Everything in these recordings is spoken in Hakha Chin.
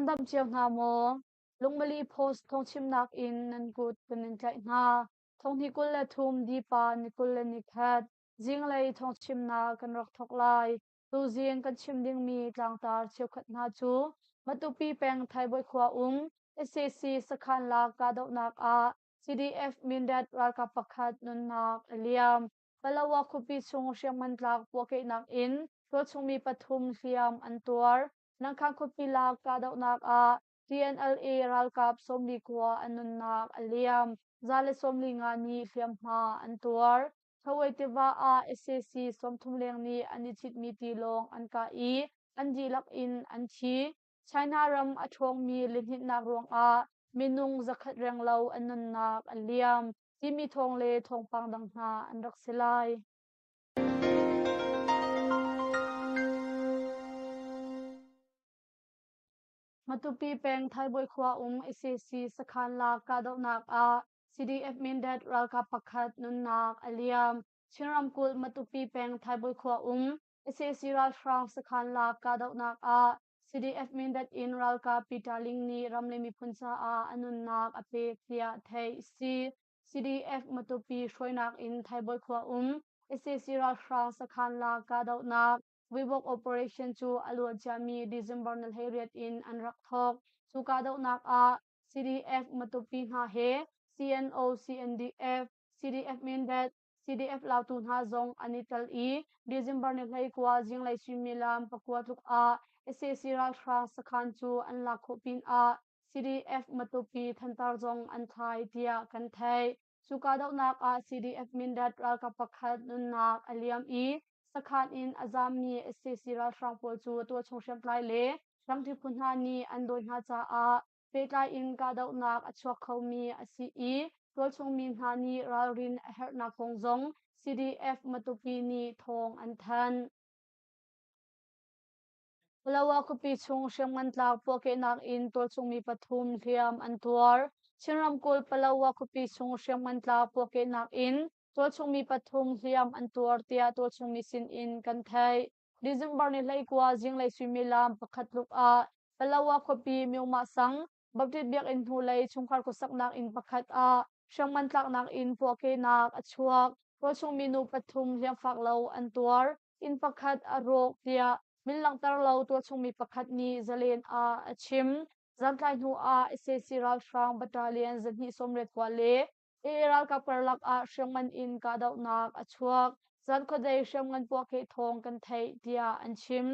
dam cio hna maw? Lungmali Post thawngchimnak in nan kut kan in tlaih hna. Thonghni 23 Dipa ni 21 zinglei thawngchimnak kan rak thawk lai. Tuzing kan chim dingmi tlangtar cheukhat hna cu Matupi peng Thaibawi khua um sac sakhan lak kahdohnak ah CDF Mindat ralkap pakhat nunnak a liam. Palawa khuapi chung hriamngan tlak puahkehnak in tualchungmi pathum hliam an tuar. Nangkhang khuapi lak kahdohnak ah TNLA ralkap 49 an nunnak a liam. 145 nih hliamhma an tuar. Thawei tiva ah sac 30 leng nih an i citmi tilawng an kah i an dihlak in an thi. China ram a ṭhawngmi lihninhnak ruangah minung 100 renglo an nunnak a liam timi thawng le thawngpang dang hna an rak si lai. Matupi peng Thaibawi khua um sac sakhan lak kahdohnak ah CDF Mindat ralkap pakhat nunnak a liam. Chin ramkulh Matupi peng Thaibawi khua um sac ralhrang sakhan lak kahdohnak ah CDF Mindat in ralkap Peter Ling nih ram le miphun caah a nunnak a pek tiah theih a si. CDF Matupi hruainak in Thaibawi khua um sac ralhrang sakhan lak kahdohnak Vuivok operation cu a luanciami December ni 18 in an rak thawk. Cu kahdohnak ah CDF Matupi hna he CNO, CNDF, CDF Mindat, CDF Lautu hna zong an i tel i December ni 19 zinglei suimilam 9 tluk ah sac ralhrang sakhan cu an lak khawh pinah CDF Matupi thantar zong an thlai tiah kan theih. Cu kahdohnak ah CDF Mindat ralkap pakhat nunnak a liam i sakhan in a zaammi sac ralhrang pawl cu tualchung hriamtlai le ramri phu hna nih an dawi hna caah pehtlai in kahdohnak a chuak khomi a si i tualchung mi hna nih ralrin a herhnak kong zong CDF Matupi nih thawng an thanh. Palawa khuapi chung hriamngan tlak puahkehnak in tualchungmi pathum hliam an tuar. Chin ramkulh Palawa khuapi chung hriamngan tlak puahkehnak in tualchungmi pathum hliam an tuar tiah tualchungmi sin in kan theih. December ni 19 zinglei suimilam 1 tluk ah Palawa khuapi Myomah sang Baptist biakinn hnulei chungkhar khuasaknak inn pakhat ah hriamngan tlaknak in puahkehnak a chuak. Tualchungmi nu pathum hliamfak lo an tuar. Inn pakhat a rawk tiah min langhter lo tualchungmi pakhat nih Zalen ah a chim. Zantlai hnu ah sac ralhrang battalion 289 le AA ralkap karlak ah hriamngan in kahdohnak a chuak. Zan khuadei hriamngan puahkeh thawng kan theih tiah an chim.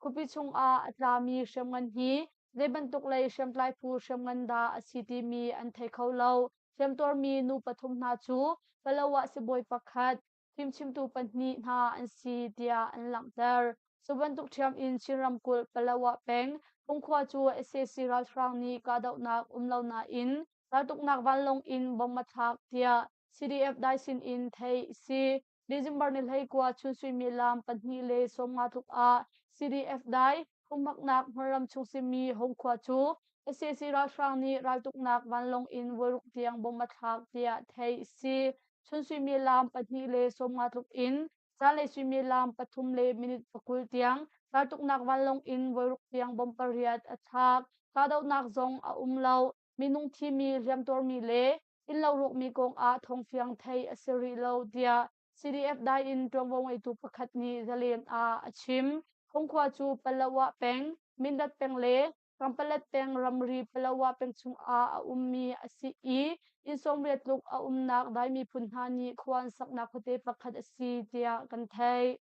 Khuapi chungah a tlami hriamngan hi zei bantuk lei hriamtlai phu hriamngan dah a si timi an thei kho lo. Hliamtuarmi nu pathum hna cu Palawa sibawi pakhat, fimchimtu pahnih hna an si tiah an langhter. Cu bantuk ṭhiam in Chin ramkulh Palawa peng Pungkhua cu sac ralhrang nih kahdohnak um lo nain raltuknak vanlawng in bomb a thlak tiah CDF dai sin in theih a si. December ni 19 chun suimilam 2:50 tluk ah CDF dai humhaknak hmunram chung simi Hongkhua cu sac ralhrang nih raltuknak vanlawng in voiruk tiang bomb a thlak tiah theih a si. Chun suimilam 2:50 tluk in zanlei suimilam 3:20 tiang raltuknak vanlawng in voiruk tiang bomb pariat a thlak. Kahdohnak zong a um lo. Minung thimi, hliamtuarmi le innlo rawkmi kong ah thawngfiang theih a si rih lo tiah CDF dai in ṭuanvo ngeitu pakhat nih Zalen ah a chim. Hongkhua cu Palawa peng, Mindat peng le Kanpalet peng ramri Palawa peng chungah a ummi a si i inn 80 tluk a umnak Dai miphun hna nih khua an saknak khuate pakhat a si tiah kan theih.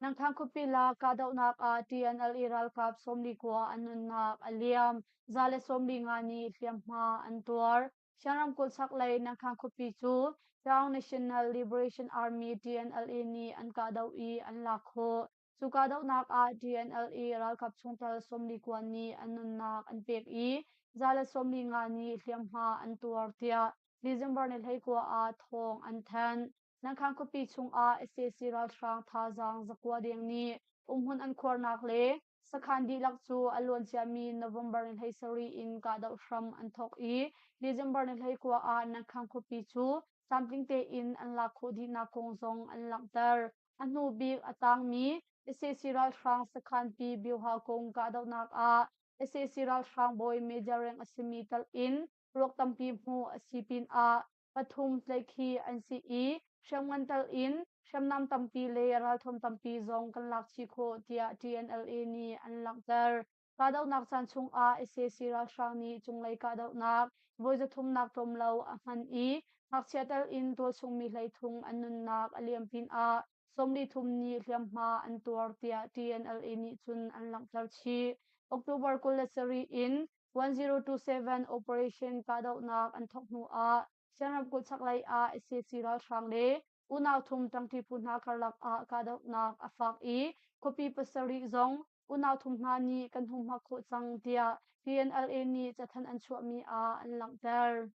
Nangthang khuapi lak kahdohnak ah TNLA ralkap 49 an nunnak a liam. 145 nih hliamhma an tuar. Shan ramkulh chaklei Nangkhang khuapi cu Ta'ang National Liberation Army TNLA nih an kahdoh i an lak khawh. Cu kahdohnak ah TNLA ralkap chungtel 49 nih an nunnak an pek i 145 nih hliamhma an tuar tiah December ni 19 ah thawng an thanh. Nangkhang khuapi chungah sac ralhrang thazaang 9 deng nih umhmun an khuarnak le sakhan dihlak cu a luanciami November ni 17 in kahdoh hram an thawk i December ni 19 ah Nangkhang khuapi cu tlamtling tein an lak khawh dihnak kong zong an langhter. A hnu bik a tangmi Sac ralhrang sakhanpi Byuha kung kahdohnak ah sac ralhrang bawi Major rank a simi telh in ruak tampi hmuh a si pinah pathum tlaihkhih an si i hriamngan telh in hriamnam tampi le ralthuam tampi zong kan lak chih khawh tiah TNLA nih an langhter. Kahdohnak caan chungah sac ralhrang nih cunglei kahdohnak voi zathumnak tlawm lo a hman i ngakchia tel in tualchung mi 13 an nunnak a liam pinah 43 nih hliamhma an tuar tiah TNLA nih cun an langhter chih. October 27 in 1027 operation kahdohnak an thawk hnu ah Sian ramkulh chaklei ah sac ralhrang le unau thum ṭangṭi phu hna karlak ah kahdohnak a fak i khuapi pasarih zong unau thum hna nih kan humhak khawh cang tiah TNLA nih cathanh an chuahmi ah an langhter.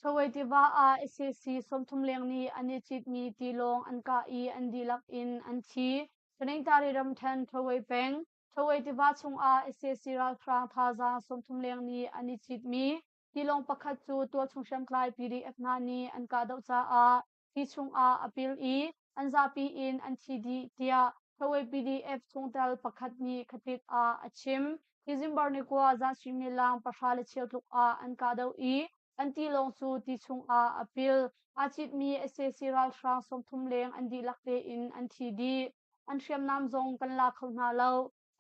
Chawei tiva ah sac 30 leng nih an i citmi tilawng an kah i an dihlak in an thi. Taningtari ramṭhen Chawei peng Chawei tiva chungah sac ralhrang thazaang 30 leng nih an i citmi tilawng pakhat cu tualchung hriamtlai PDF hna nih an kahdoh caah ti chungah a pil i an zapi in an thi dih tiah Chawei PDF chungtel pakhat nih khatit ah a chim. December ni kua zan suimilam 10:15 tluk ah an kahdoh i an tilawng cu ti chungah a pil. Aa citmi sac ralhrang 30 leng an dihlak tein an thi dih. An hriamnam zong kan la kho hna lo.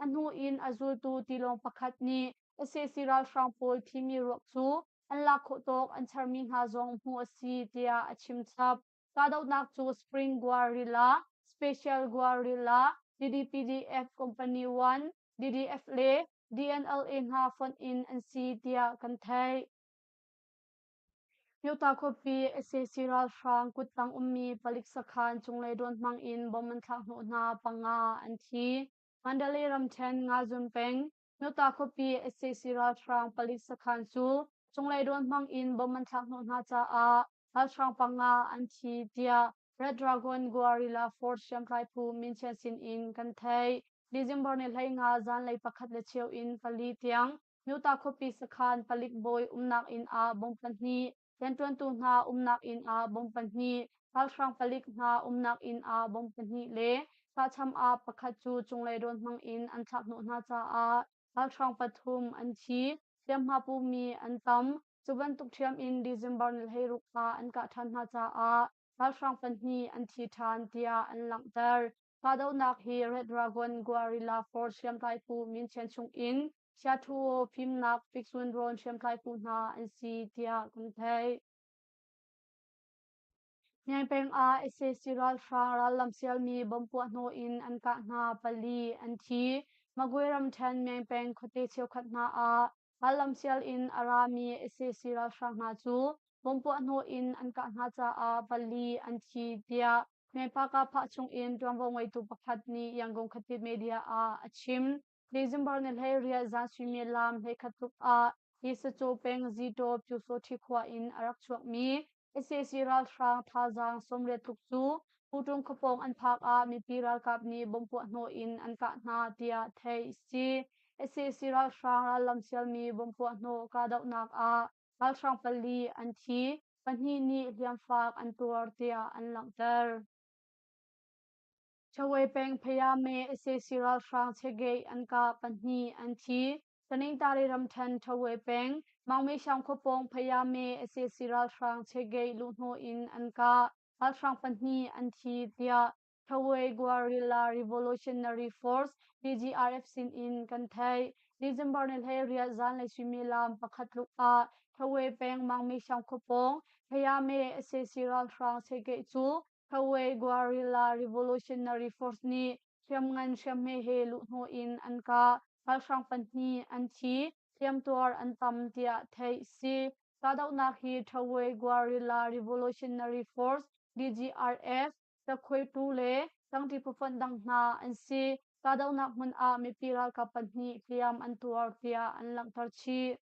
A hnu in a zultu tilawng pakhat nih sac ralhrang pawl thimi ruak cu an lak khawh tawk an charmi hna zong hmuh a si tiah a chim chap. Kahdohnak cu Spring Guerrilla, Special Guerrilla, DDPDF Company 1, DDF le DNLA hna fonh in an si tiah kan theih. Pyota khuapi sac ralhrang kuttang ummi palik sakhan cunglei dawn hmang in bomb an thlak hnawh hna panga an thi. Mandalay ramṭhen Ngazun peng Pyota khuapi sac ralhrang palik sakhan cu cunglei dawn hmang in bomb an thlak hnawh hna caah ralhrang panga an thi tiah Red Dragon Guerrilla Force hriamtlai phu Minchian sin in kan theih. December ni 15 zanlei 1:15 in 4 tiang Myota khuapi sakhan palik bawi umnak inn ah bomb pahnih, rianṭuantu hna umnak inn ah bomb pahnih, ralhrang palik hna umnak inn ah bomb pahnih le kahcham ah pakhat cu cunglei rawn hmang in an thlak hnawh hna caah ralhrang pathum an thi, hliamhma pumi an tam. Cu bantuk ṭhiam in December ni 16 ah an kah ṭhan hna caah ralhrang pahnih an thi ṭhan tiah an langhter. Kahdohnak hi Red Dragon Guerrilla Force hriamtlai phu Minchian chung in Chiathuo fimnak Fiksun rawn hriamtlai phu hna an si tiah kan theih. Myaing peng ah sac ralhrang rallam sialmi bomb puah hnawh in an kah hna pali an thi. Magwe ramṭhen Myaing peng khuate cheukhat hna ah rallam sial in a rami sac ralhrang hna cu bomb puah hnawh in an kah hna caah pali an thi tiah Myaing chung in ṭuanvo ngeitu pakhat nih Yangon khuapi media ah a chim. December ni 18 zan suimilam 11 tluk ah Yisacaw peng Zitaw Pyusawṭhi khua in a rak chuakmi sac ralhrang thazaang 80 tluk cu Puṭung khuapawng an phak ah mipi ralkap nih bomb puah hnawh in an kah hna tiah theih a si. Sac ralhrang rallam sialmi bomb puah hnawh kahdohnak ah ralhrang pali an thi, pahnih nih hliamfak an tuar tiah an langhter. Chawei peng Phayame sac ralhrang chegei an kah pahnih an thi. Taningtari ramṭhen Chawei peng Mangmeshang khuapawng Phayame sac ralhrang chegei luhhnawh in an kah. Ralhrang pahnih an thi tiah Chawei Guerrilla Revolutionary Force DGRF sin in kan theih. December ni 18 zanlei suimilam 1 tluk ah Chawei peng Mangmeshang khuapawng Phayame sac ralhrang chegei cu Khawei Guerrilla Revolutionary Force nih hriamngan hriamhme he luhhnawh in an kah. Ralhrang pahnih an thi, hliamtuar an tam tiah theih si. Kahdohnak hi Thawei Guerrilla Revolutionary Force DGRF, Takhuaitu le tangṭi phufonh dang hna an si. Kahdohnak hmun ah mipi ralkap pahnih hliam an tuar tiah an langhter chih.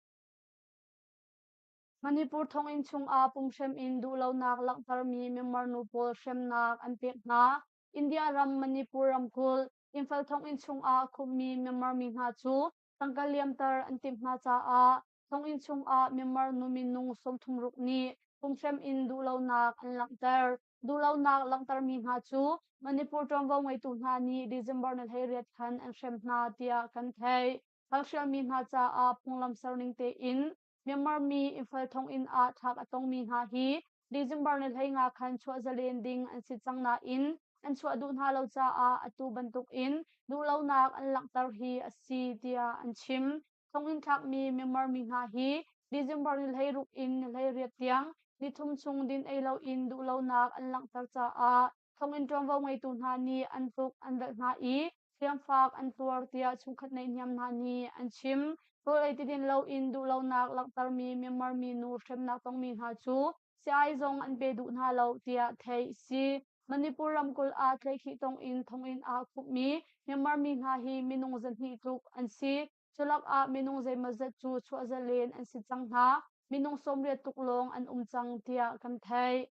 Manipur thonginn chungah punghrem in duhlonak langhtermi Myanmar nu pawl hremnak an pek hna. India ram Manipur ramkulh Imphal thonginn chungah khumhmi Myanmar mi hna cu tangka liamter an timh hna caah thonginn chungah Myanmar nu minung 36 nih phunghrem in duhlonak an langhter. Duhlonak langhtermi hna cu Manipur ṭuanvo ngeitu hna nih December ni 18 khan an hrem hna tiah kan theih. Halhrialmi hna caah phunglam serning tein Myanmar mi Imphal thonginn ah thlak a tongmi hna hi December ni 15 khan chuah zalen ding an si cang nain an chuah duh hna lo caah atu bantukin duhlonak an langhter hi a si tiah an chim. Thonginn thlakmi Myanmar mi hna hi December ni 16 in ni 18 tiang nithum chung din ei loin duhlonak an langhter caah thonginn ṭuanvo ngeitu hna nih an tuk an velh hna i hliamfak an tuar tiah chungkhat naihniam hna nih an chim. Rawl ei tidin loin duhlonak langhtermi Myanmar minu hremnak tongmi hna cu sii zong an pe duh hna lo tiah theih a si. Manipur ramkulh ah tlaihkhih tong in thonginn ah khumhmi Myanmar mi hna hi minung 200 tluk an si. Culak ah minung zeimawzat cu chuah zalen an si cang hna. Minung 80 tluk lawng an um cang tiah kan theih.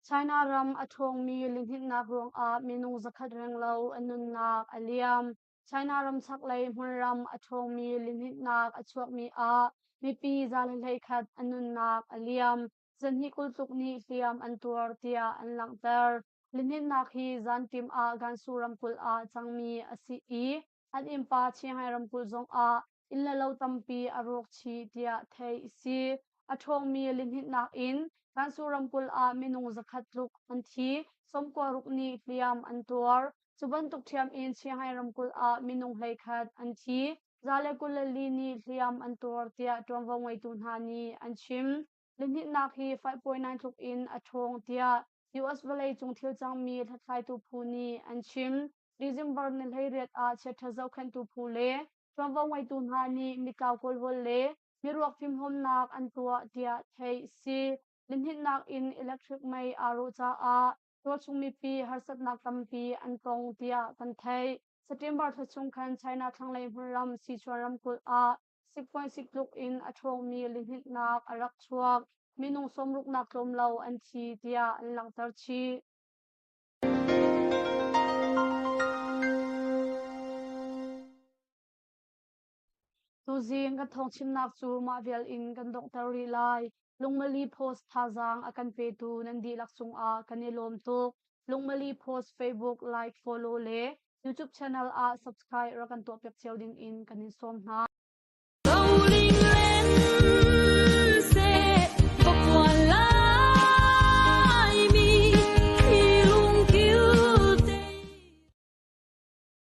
China ram a ṭhawngmi lihninhnak ruangah minung 100 renglo an nunnak a liam. China ram chaklei hmunram a ṭhawngmi lihninhnak a chuakmi ah mipi 121 an nunnak a liam. 220 tluk nih hliam an tuar tiah an langhter. Lihninhnak hi zanṭim ah Gansu ramkulh ah cangmi a si i an innpa Chianghai ramkulh zongah inn le lo tampi a rawk chih tiah theih a si. A ṭhawngmi lihninhnak in Gansu ramkulh ah minung 100 tluk an thi, 96 nih hliam an tuar. Cu bantuk ṭhiam in Chianghai ramkulh ah minung 11 an thi, 124 nih hliam an tuar tiah ṭuanvo ngeitu hna nih an chim. Lihninhnak hi 5.9 tluk in a ṭhawng tiah US vawleicung thil cangmi hlathlaitu phu nih an chim. December ni 18 ah chiaṭha zohkhenhtu phu le ṭuanvo ngeitu hna nih mitlau kawlhawl le miruak fimhlawmnak an tuah tiah theih a si. Lihninhnak in electric mei aa rawh caah tualchung mipi harsatnak tampi an tong tiah kan theih. September thla chung khan China thlanglei hmunram Sichuan ramkulh ah 6.6 tluk in a ṭhawngmi lihninhnak a rak chuak. Minung sawmruknak tlawm lo an thi tiah an langhter chih. Tuzing kan thawngchimnak cu mah vial in kan donghter rih lai. Lungmali Post thazaang a kan petu nan dihlak cungah kan i lawm tuk. Lungmali Post Facebook like, follow le YouTube channel ah subscribe rak kan tuahpiak cio ding in kan in sawm hna.